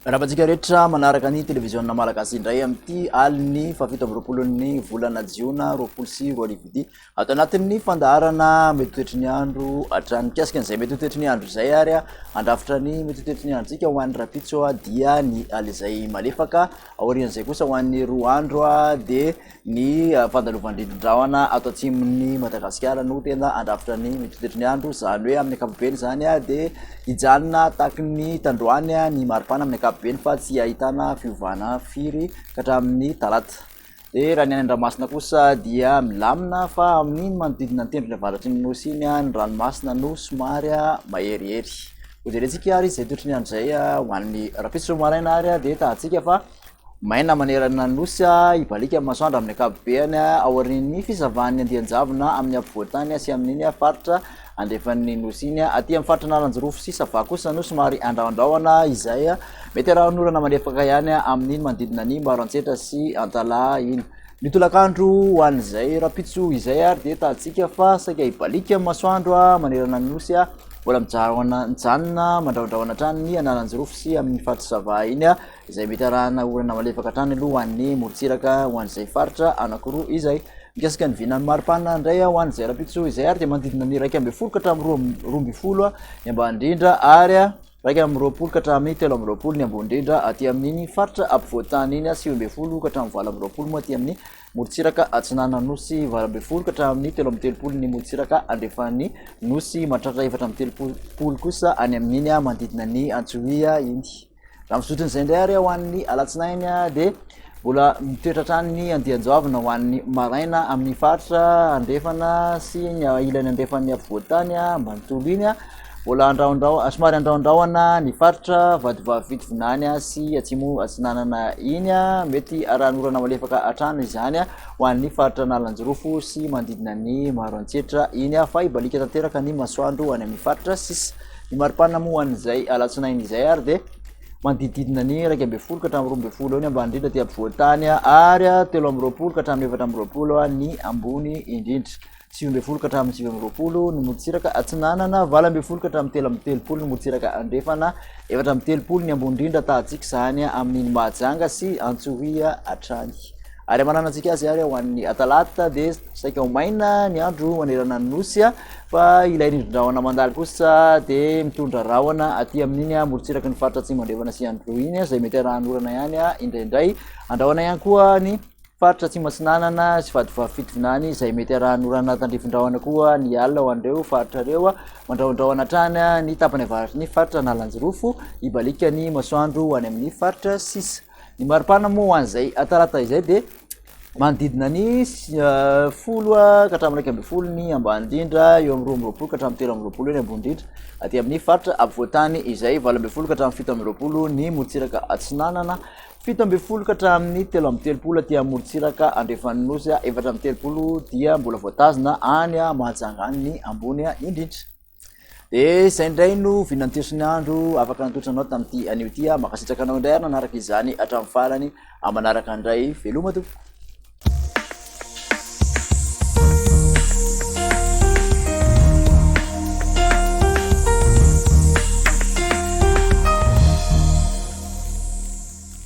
Miarahaba antsika rehetra manaraka ny televiziona malagasy indray amin'ity alin'ny fahafito amby roapolon'ny volana jiona 2020 ity. Ato anatin'ny fandaharana mety ho toetry ny andro hatrany. Mikasika an'izay mety ho toetry ny andro izay ary handrafitra ny mety ho toetry ny androntsika ho an'ny rahampitso dia ny alizay malefaka. Aorian'izay kosa ho an'ny 2 andro dia Ny fandalovan'ny rindrin-drahona ato atsimon'i Madagasikara no tena handrafitra ny mety ho toetry ny andro, izany hoe amin'ny ankapobeny izany dia hijanona tahaky ny tandroany ny maripana amin'ny ankapobeny fa tsy ahitana fiovana firy ka hatramin'ny talata. Dia raha ny any an-dranomasina kosa dia milamina fa amin'iny manodidina ny tendrony avaratry ny nosy iny ny ranomasina no somary maherihery. Hojerentsika ary izay toetry ny andro izay ho an'ny rahampitso maraina ary dia tahantsika fa Maina manerana ny Nosy, hibaliaka ny masoandro amin'ny ankapobeny aorian'ny fisavan'ny andian-javona amin'ny afovoan-tany sy amin'iny faritra andrefan'ny Nosy iny. Aty amin'ny faritra Analanjirofo sy Sava kosa no somary andrahondrahona izay mety arahin'orana malefaka ihany amin'iny manodidina ny Maroantsetra sy Antalaha iny. Ny tolakandro ho an'izay rahampitso izay ary dia hitantsika fa saika hibaliaka ny masoandro manerana ny Nosy. Mbola mijanona mandrahondrahona hatrany ny Analanjirofo sy amin'ny faritra Sava iny. izay mety arahana orana malefaka hatrany aloha ho an'ny morontsiraka ho an'izay faritra anankiroa izay. Mikasika ny vinan'ny maripana indray ho an'izay rahampitso izay ary dia manodidina ny 11 ka hatramin'ny 12 ny ambany indrindra ary 21 ka hatramin'ny 23 ny ambony indrindra aty amin'iny faritra ampovoan-tany iny, 19 ka hatramin'ny 28 moa aty amin'ny morontsiraka atsinanan'ny nosy, 18 ka hatramin'ny 33 ny morontsiraka andrefan'ny nosy, mahatratra 34 kosa any amin'iny manodidina ny Antsohihy iny. Raha mizotra an'izay indray ary ho an'ny alatsinainy dia mbola mitoetra hatrany ny andian-joavina ho an'ny maraina amin'ny faritra andrefana sy ny ilany andrefan'ny afovoan-tany manontolo iny. Mbola andrahondraho-, somary andrahondrahona ny faritra Vatovavy Fitovinany sy Atsimo Atsinanana iny. Mety arahan'orana malefaka hatrany izany ho an'ny faritra Analanjirofo sy manodidina ny Maroantsetra iny fa hibaliaka tanteraka ny masoandro any amin'ny faritra sisa. Ny maripana moa ho an'izay alatsinainy izay ary dia manodidididina ny 11 ka hatramin'ny 12 eo ny ambany indrindra aty ampovoan-tany ary 23 ka hatramin'ny 24 ny ambony indrindra. 19 ka hatramin'ny 29 ny morontsiraka atsinanana, 18 ka hatramin'ny 33 ny morontsiraka andrefana, 34 ny ambony indrindra tahantsika izany amin'iny Mahajanga sy Antsohihy hatrany. Ary hamananantsika azy ary ho an'ny Atalata dia saika ho maina ny andro manerana ny Nosy fa ilay rindrin-drahona mandalo kosa dia mitondra rahona aty amin'iny morontsiraky ny faritra Atsimo Andrefana sy Androy iny izay mety arahan'orana ihany indraindray. Andrahona ihany koa ny faritra Atsimo Atsinanana sy Vatovavy Fitovinany izay mety arahan'orana tandrifin-drahona koa ny alina ho an'ireo faritra ireo. Mandrahondrahona hatrany ny tapany avaratry ny faritra Analanjirofo, hibaliaka ny masoandro any amin'ny faritra sisa. Ny maripana moa ho an'izay talata izay dia manodidina ny 10 ka hatramin'ny 11 ny ambany indrindra, eo amin'ny 22 ka hatramin'ny 23 eo ny ambony indrindra, aty amin'ny faritra afovoan-tany izay 18 ka hatramin'ny 27 ny morontsiraka atsinanana, 17 ka hatramin'ny 33 aty amin'ny morontsiraka andrefan'ny nosy, 34 dia mbola voatazona any Mahajanga any ny ambony indrindra. Dia izay indray no vinantesin'ny andro afaka natolotra anao tamin'ity anio ity. Mankasitraka anao indray ary nanaraka izany hatramin'ny farany. Amin'ny manaraka indray, veloma tompoko.